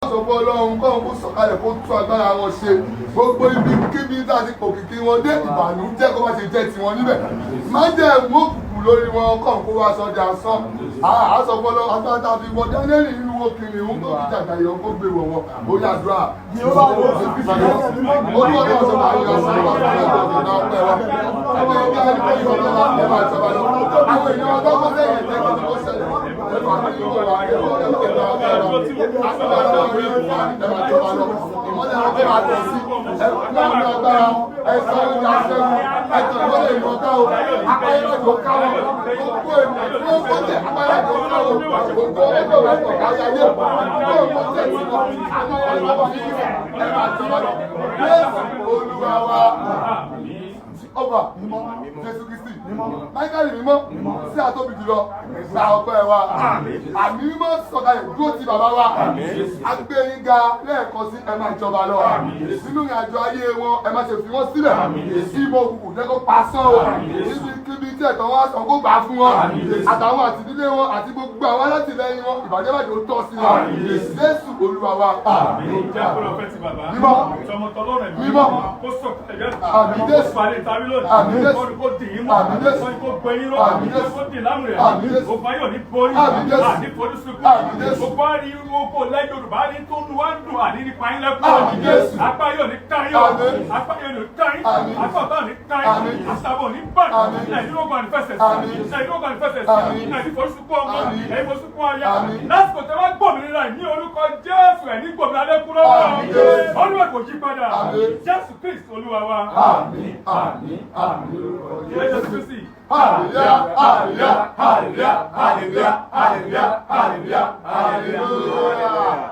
Sọ fún Ọlọ́run kọ́run kó sọ̀kalẹ̀, kó tún agbára wọn ṣe. Gbogbo ibi kíbi tá a ti pòkìkí wọn dé, ìbànújẹ́ kó má ṣe jẹ́ tiwọn níbẹ̀. Májẹ̀mú òkùnkùn lórí wọn, kọ́run kó wá sọ di asán. A sọ fún Ọlọ́run, agbára tá a fi wọ Daniel nínú wo kìnìún tó fi jàjà yọ, kó gbé wọ̀ wọn. Ó yá, àdúrà. Olúwa náà sọ fún àyè ọ̀sán wà fún ẹ̀jọ̀ náà pẹ́ wa. Ẹgbẹ́ ẹgbẹ́ ẹni yọ lọ́wọ́ ẹ máa jọba lọ. Àwọn èèyàn ọgọ́gbọ́n lẹ́yìn ẹ̀jẹ̀ kí ni ó ṣẹlẹ̀. Ẹ máa ní ìwọ̀ wa, ẹ máa ní ìwọ̀ wa, ẹ máa jọba lọ. Ìmọ́lẹ̀ wọn fẹ́ máa tẹ̀ sí. Ẹ fún wọn ní agbára. Ẹ sọ wọn ní aṣẹ́gun. Ẹ tàn ìmọ́lẹ̀ ìwọ̀n ká o. Apáyélájò ká wọn. Gbogbo ènìyàn tí wọ́n kọ́ tẹ̀, apáyélájò ká wọn. Gbogbo ẹgbẹ́ wọn pọ̀ káyà ayé. Gbogbo ọmọ tẹ̀ sí wọn. Apáyélájò ẹ máa jọba lọ. Jésù Olúwa wa, ọba mímọ́, Jésù Kristi, Michael mímọ́ sí àtóbi jùlọ, gba ọpẹ́ wa. Àmì mímọ́ sọ̀kalẹ̀ dúró ti bàbá wa. Agbé yín ga lẹ́ẹ̀kan sí. Ẹ máa jọba lọ nínú ìrìn àjò ayé wọn. Ẹ má ṣe fi wọ́n sílẹ̀. Ìmọ̀ òkùnkùn jẹ́ kó pa sán o. Níbi tí ẹ̀tọ́ wọn sàn, kó gbà fún wọn, àtàwọn àtìdílé wọn àti gbogbo àwọn alátìlẹyìn wọn. Ìbàjẹ́ bàjẹ́ ó tọ́ sí wọn. Jésù Olúwa wa. Jẹ́ kó lọ fẹ́ ti bàbá. Mímọ́. Tọmọtọlọ́run ẹ̀mí. Mímọ́. Kó sọ̀kalẹ̀. Àmín, Jésù. Kó parí tàbí lónìí. Àmín, Jésù. Kó ní kó dì í mú. Àmín, Jésù. Kó ní kó gbé yín ró. Àmín, Jésù. Kó dì lámùrè. Àmín, Jésù. Gbogbo ayọ̀ ní borí. Àmín, Jésù. Àní fojú sunkún. Àmín, Jésù. Gbogbo ariwo kò lẹ́ Yorùbá ní tó nu wá ń dùn, àní nípa yín lẹ́kún. Àmín, Jésù. Apá yóò ní káyọ̀. Àmín. Apá yóò ní káyín. Àmín. Apá ọ̀tá ní káyín. Àmín. Àṣàbọ̀ ní báyìí. Àmín. Ẹ̀yin ló gbọ́ ànífẹsẹ̀ sí. Àmín. Ẹ̀yin ló gbọ́ ànífẹsẹ̀ sí. Àmín. Ẹ̀yin fojú sunkún ọmọ. Àmín. Ẹ̀yin fojú sunkún aya. Àmín. Lásìkò tẹ́ wá gbòmìnira ní orúkọ Jésù, ẹ̀ ní gbòmìnira lẹ́kún lọ́wọ́. Àmín, Jésù. Olúwa kò yí padà. Àmín. Jésù Kristi Olúwa wa. Àmín, àmín, àmín. Jésù Kristi. Hallelujah, hallelujah, hallelujah, hallelujah, hallelujah, hallelujah, hallelujah.